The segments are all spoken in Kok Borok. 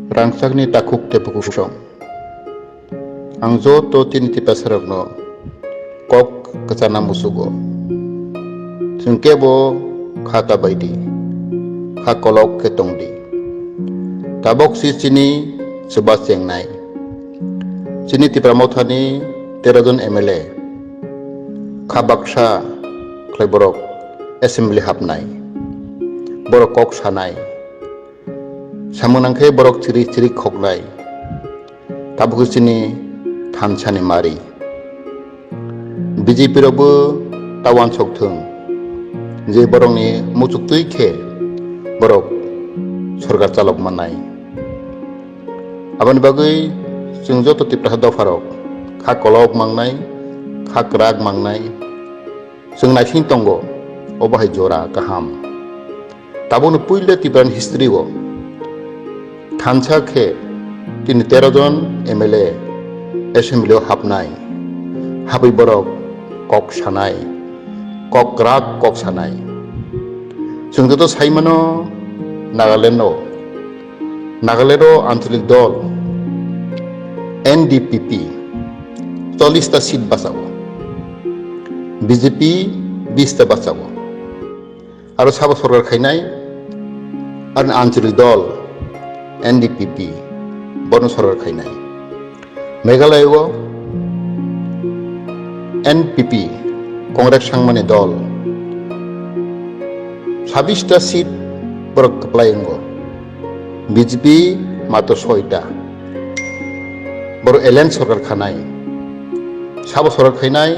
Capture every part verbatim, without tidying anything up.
Rangchakni takhuk tei bukhuk song. Ang joto chini tiprasarokno kok kwchana muchugo. Chwng kebo kha ta bai di, kha kolok khe tong di. Tabok si chini chuba chengnai. Chini Tipra Mothani tero jon M L A kha baksa khlai borok assembly hapnai, borok kok sanai. Samung nangkhe borok chiri chiri khoknai. Tabuk chini thansani mari. B J P rokbo ta uansuk thung je borokni muchuk twi khe borok sorkar chalok mannai. Aboni bagwi chwng joto Tiprasa dopharok kha kolok mangnai, kha kwrak mangnai. Chwng naising tongo, obo hai jora kaham. Tabukni puila Tiprani history o thansa khe tini tero jon M L A assembly o hapnai, habwi borok kok sanai, kok kwrak kok sanai. Chwng joto sai mano Nagaland o Nagaland o ancholik dol N D P P chollish ta seat bachao, B J P bish ta bachao. Aro sabo sorkar khainai, aro ancholik dol N D P P bono sorkar khainai. Meghalaya o N P P Congress sangmani dol sabbish ta seat borok kwplai wngo. B J P matro soi ta. Borok alliance sorkar khanai. Sabo sorkar khainai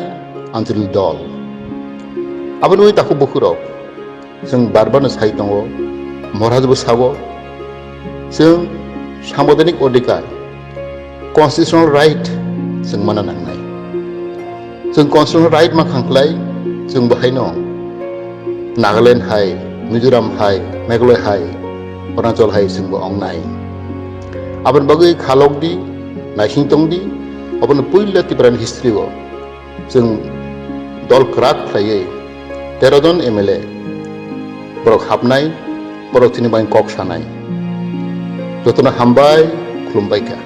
ancholik dol. Aboni ui takhuk bukhurok chwng bar bar no sai tongo, Maharaj bo sao, chwng sangbidhanik odhikar, constitutional right chwng mana nangnai. Chwng constitutional right mankha khlai chwng bo haino Nagaland hai, Mizoram hai, Meghalaya hai, Arunachal hai chwng bo wngnai. Aboni bagwi khalok di, naising tong di, obono puila Tiprani history o chwng dol kwrak khlaiwi tero jon M L A borok hapnai, borok chini bai kok sanai. Jotono hambai, khulumbai kha.